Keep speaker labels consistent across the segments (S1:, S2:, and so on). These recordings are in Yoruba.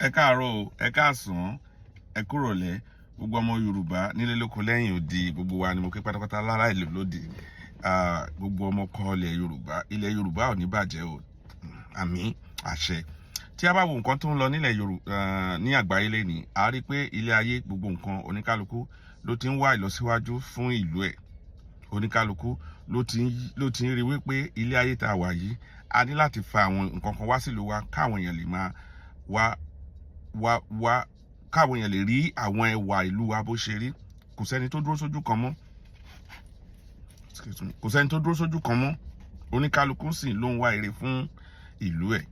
S1: Ẹ káàárọ̀ o, ẹ káàsán, ẹ kúrọ̀lẹ́, gbogbo ọmọ Yorùbá nílé lóko lẹ́yìn odi, gbogbo wa ni mo kí pátápátá lára ìlú lódì. Gbogbo ọmọ kọ ilẹ̀ Yorùbá, ilẹ̀ Yorùbá ò ní bàjẹ́ o, àmín àṣẹ. Tí a bá wo nǹkan tó ń lọ nílẹ̀ Yorùbá ní àgbáyé lẹ́nìí, a rí pé ilé ayé, gbogbo nǹkan, oníkálukú ló ti ń wá ìlọsíwájú fún ìlú ẹ̀. Oníkálukú ló ti ń rí wípé ilé ayé tá a wà yìí, a ní láti fa àwọn nǹkan kan wá sílùú wa, káwọn èèyàn lè máa wá wá wá, káwọn èèyàn lè rí àwọn ẹwà ìlú wa bó ṣe rí. Kò sẹ́ni tó dúró sójú kan mọ́. Excuse me. Kò sẹ́ni tó dúró sójú kan mọ́. Oníkálukú sì ló ń wá ire fún ìlú ẹ̀.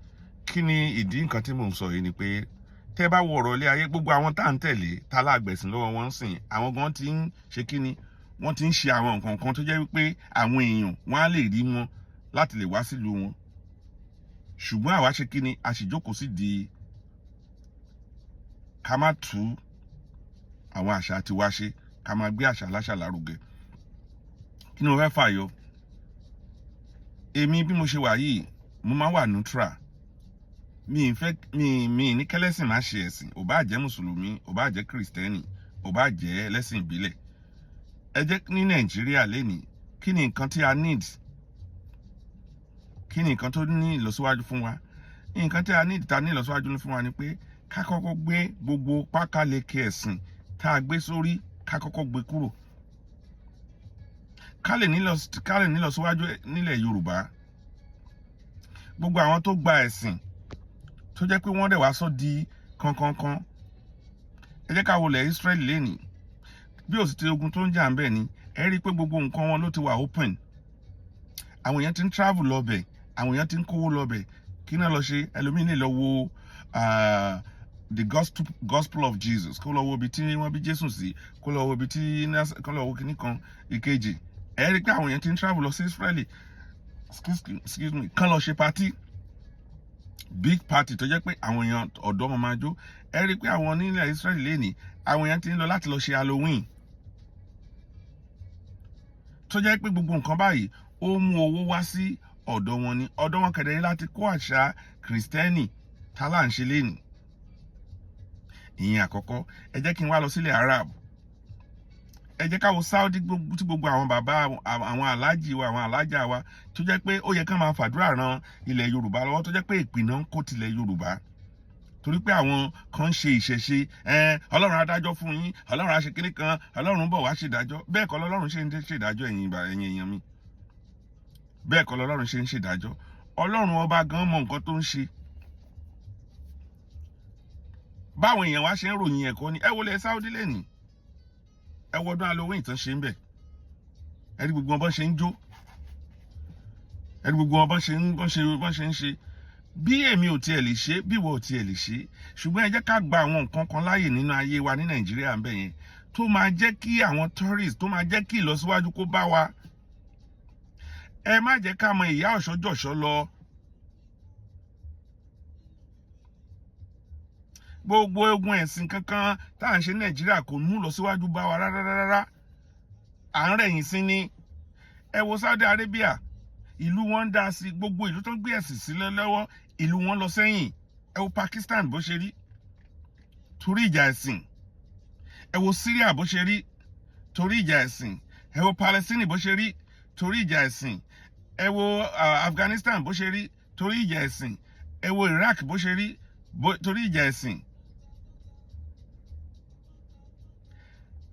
S1: Kí ni ìdí nǹkan tí mò ń sọ yìí? Ni pé tẹ́ bá wo ọ̀rọ̀ ilé ayé, gbogbo àwọn tá à ń tẹ̀lé, tá lágbẹ̀sìn lọ́wọ́ wọn ń sìn, àwọn gan ti ń ṣe kí ni, wọ́n ti ń ṣe àwọn nǹkan kan tó jẹ́ wípé àwọn èèyàn wọ́n á lè rí wọn láti lè wá sílùú wọn. Ṣùgbọ́n àwa ṣe kí ni? A sì jókòó sí di ká má tú àwọn àṣà tiwa ṣe, ká máa gbé àṣà aláṣà lárugẹ. Kí ni mo fẹ́ fàyọ? Èmi bí mo ṣe wà yìí, mo máa wà neutral. Mi ì fẹ́ mi ní kẹ́lẹ́sìn má ṣe ẹ̀sìn, ò bá jẹ́ mùsùlùmí, ò bá jẹ́ kìrìsìtẹ́nì, ò bá jẹ́ ẹlẹ́sìn ìbílẹ̀. Ẹ jẹ́ ní Nàìjíríà lénìí, kí ni nǹkan tí a need? Kí ni nǹkan tó ní ìlọsíwájú fún wa? Nǹkan tí a need, ta ní ìlọsíwájú fún wa ni pé ká kọ́kọ́ gbé gbogbo pákáleke ẹ̀sìn tá a gbé sórí, ká kọ́kọ́ gbé kúrò, ká lè nílọsíwájú nílẹ̀ Yorùbá. Gbogbo àwọn tó gba ẹ̀sìn, tó jẹ́ pé wọ́n dẹ̀ wá sọ di kankankan. Ẹ jẹ́ ká wo ilẹ̀ Israel lénìí. Bí ó sì ti ogun tó ń jà ń bẹ̀ ni, ẹ rí i pé gbogbo nǹkan wọn ló ti wà open. Àwọn èèyàn ti ń travel lọ bẹ̀, àwọn èèyàn ti ń kówó lọ bẹ̀. Kí náà lọ ṣe? Ẹlòmíín lè lọ wo the gospel of Jesus, kó lọ wo ibi tí wọ́n bí Jésù sí, kó lọ wo ibi tí, kó lọ wo kíní kan ìkejì. Ẹ rí i pé àwọn èèyàn ti ń travel lọ sí Israeli, excuse me, kán lọ ṣe party, big party, tó jẹ́ pé àwọn èèyàn ọ̀dọ́ máa máa jó. Ẹ rí i pé àwọn nílẹ̀ Israeli lénìí, àwọn èèyàn ti ń lọ láti lọ ṣe Halloween, tó jẹ́ pé gbogbo nǹkan báyìí, ó mú owó wá sí ọ̀dọ̀ wọn ni. Ọ̀dọ̀ wọn kẹ̀dẹ̀ láti kó àṣà kìrìsìtẹ́nì tá là ń ṣe lénìí. Ìyẹn àkọ́kọ́. Ẹ jẹ́ kí n wá lọ sílẹ̀ Arab. Ẹ jẹ́ ká wo Saudi, tí gbogbo àwọn bàbá, àwọn aláàjì wa, àwọn alájà wa, tó jẹ́ pé ó yẹ ká máa fàdúrà ran ilẹ̀ Yorùbá lọ́wọ́, tó jẹ́ pé ìpìnà ń kó tilẹ̀ Yorùbá, torí pé àwọn kan ń ṣe ìṣẹ̀ṣe. Ọlọ́run adájọ́ fún yín, Ọlọ́run á ṣe kinní kan, Ọlọ́run bọ̀ wá ṣèdájọ́. Bẹ́ẹ̀ kọ́ lọ́lọ́run ṣe ń ṣèdájọ́. Ẹ̀yin èèyàn mi, bẹ́ẹ̀ kọ́ lọ́lọ́run ṣe ń ṣèdájọ́. Ọlọ́run ọba gan mọ nǹkan tó ń ṣe. Báwọn èèyàn wá ṣe ń ròyìn ẹ̀kọ́ ni. Ẹ wọlé Saudi lẹ́nìí, ẹ wọ ọdún Halloween tán ṣe ń bẹ̀. Ẹ rí gbogbo wọn bọ́n ṣe ń jó, ẹ rí gbogbo wọn bọ́n ṣe ń ṣe. Bí èmi ò tiẹ̀ lè ṣe, bí ìwọ ò tiẹ̀ lè ṣe, ṣùgbọ́n ẹ jẹ́ ká gba àwọn nǹkan kan láàyè nínú ayé wa ní Nàìjíríà ń bẹ̀ yẹn, tó máa jẹ́ kí àwọn tourists, tó máa jẹ́ kí ìlọsíwájú kó bá wa. Ẹ má jẹ́ ká mọ ìyá ọ̀ṣọ́jọ̀ṣọ́ lọ. Gbogbo ogun ẹ̀sìn kankan tá à ń ṣe ní Nàìjíríà kò mú lọ síwájú bá wa rárá rárá, à ń rẹ̀yìn sí ni. Ẹ wo Saudi Arabia, ìlú wọn ń dá sí. Gbogbo ìlú tó ń gbé ẹ̀sìn sílẹ̀ lọ́wọ́, ìlú wọn lọ sẹ́yìn. Ẹ wo Pakistan bó ṣe rí torí ìjà ẹ̀sìn. Ẹ wo Syria bó ṣe rí torí ìjà ẹ̀sìn. Ẹ wo Palestine bó ṣe rí torí ìjà ẹ̀sìn. Ẹ wo Afghanistan bó ṣe rí torí ìjà ẹ̀sìn. Ẹ wo Iraq bó ṣe rí torí ìjà ẹ̀sìn.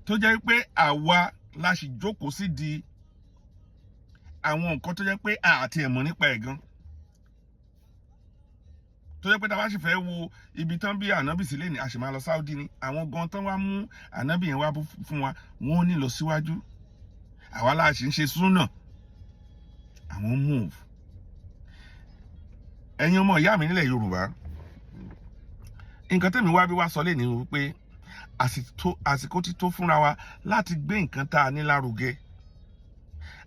S1: Tó jẹ́ pé àwa la sì jókòó sí di àwọn nǹkan tó jẹ́ pé àti ẹ̀mọ́ nípa ẹ̀ gan, tó jẹ́ pé tá a bá sì fẹ́ wo ibi tán bí ànábì sílẹ̀ ní, a sì máa lọ Saudi ni. Àwọn gan tán wá mú ànábì yẹn wá fún wa, wọ́n ní lọ síwájú. Àwa la sì ń ṣe súnà, àwọn move. Ẹ̀yin ọmọ ìyá mi nílẹ̀ Yorùbá, nǹkan tẹ̀mí wá bí wá sọ lé ní wípé àsìkò ti tó fúnra wa láti gbé nǹkan tá a ní lárugẹ.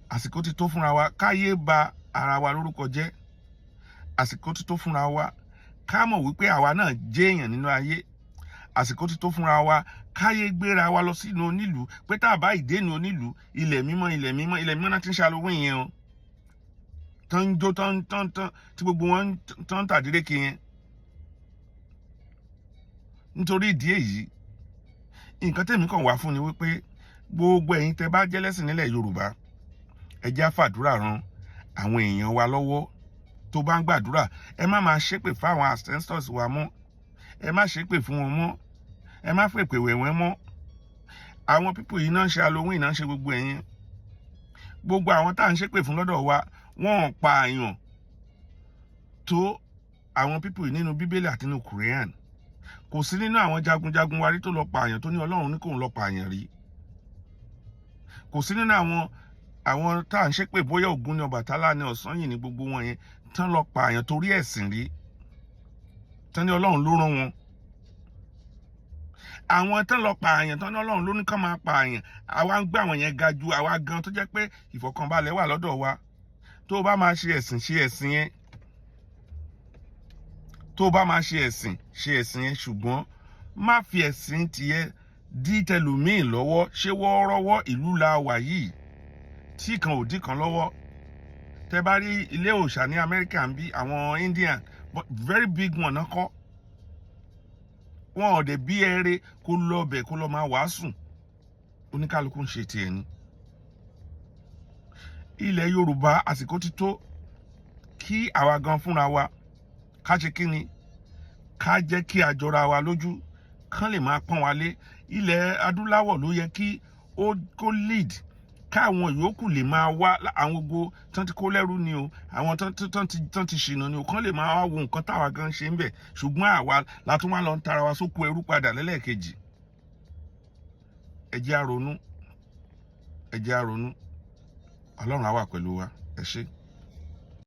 S1: Àsìkò ti tó fúnra wa káyé ba ara wa lórúkọ jẹ́. Àsìkò ti tó fúnra wa ká mọ̀ wípé àwa náà jẹ́ èèyàn nínú ayé. Àsìkò ti tó fúnra wa káyé gbéra wa lọ sínú onílùú, pé tá a bá ìdénú onílùú, ilẹ̀ mímọ́, ilẹ̀ mímọ́, ilẹ̀ mímọ́ náà ti ń ṣàlùwìn yẹn o, tán ń jó, tán tán tán, tí gbogbo wọn tán tàdíréke yẹn. Nítorí ìdí èyí, nǹkan tèmi kàn wá fún ni wípé gbogbo ẹ̀yin tẹ́ bá jẹ́ lẹ́sìn nílẹ̀ Yorùbá, ẹ jẹ́ á fàdúrà ran àwọn èèyàn wa lọ́wọ́. Tó bá ń gbàdúrà, ẹ má máa ṣépè fáwọn ancestors wa mọ́, ẹ má ṣépè fún wọn mọ́, ẹ má fèpè wẹ̀wẹ́ mọ́. Àwọn people yìí náà ń ṣe Halloween, náà ń ṣe gbogbo ẹ̀yìn. Gbogbo àwọn tá à ń ṣépè fún lọ́dọ̀ wa, wọ́n ò pààyàn tó àwọn people yìí nínú Bíbélì àti nínú Quran. Kò sí nínú àwọn jagunjagun wa rí tó lọ pààyàn, tó ní Ọlọ́run ní kóun lọ pààyàn rí. Kò sí nínú àwọn tá à ń ṣépè, bóyá Ògún ni, Ọbàtálá ni, Ọ̀sanyìn ni, gbogbo wọn yẹn tán lọ pààyàn torí ẹ̀sìn rí, tán ní Ọlọ́run ló rán wọn. Àwọn tán lọ pààyàn, tán ní Ọlọ́run ló ní kán máa pààyàn, àwa ń gbé àwọn yẹn ga ju àwa gan tó jẹ́ pé ìfọ̀kànbalẹ̀ wà lọ́dọ̀ wa. Tó o bá máa ṣe ẹ̀sìn, ṣe ẹ̀sìn yẹn. Tó o bá máa ṣe ẹ̀sìn, ṣe ẹ̀sìn yẹn, ṣùgbọ́n má fi ẹ̀sìn tiẹ̀ dí tẹlòmíì lọ́wọ́. Ṣé wọ́ọ́rọ́wọ́ ìlú la wà yìí tí kan ò dí kan lọ́wọ́? Tẹ bá rí ilé òòṣà ní Amẹ́ríkà ń bí, àwọn Indian, but very big one náà kọ́ wọn ò dé bí ẹrẹ kó lọ bẹ̀ kó lọ máa wàásù. Oníkálukú ń ṣe tiẹ̀ ni. Ilẹ̀ Yorùbá, àsìkò ti tó kí àwa gan fúnra wa ká ṣe kí ni, ká jẹ́ kí a jọra wa lójú, kán lè máa pọ́n wa lé. Ilẹ̀ adúláwọ̀ ló yẹ kí ó kó lead, káwọn yòókù lè máa wá. Àwọn gbogbo tán ti kó lẹ́rú ni o, àwọn tán ti ṣìnà ni o, kán lè máa wá wo nǹkan táwa gan ṣe ń bẹ̀. Ṣùgbọ́n àwa la tún wá lọ ń tara wa sóko ẹrú padà lẹ́lẹ́ẹ̀kejì. Ẹ jẹ́ á ronú, ẹ jẹ́ á ronú. Ọlọ́run á wà pẹ̀lú wa. Ẹ ṣé.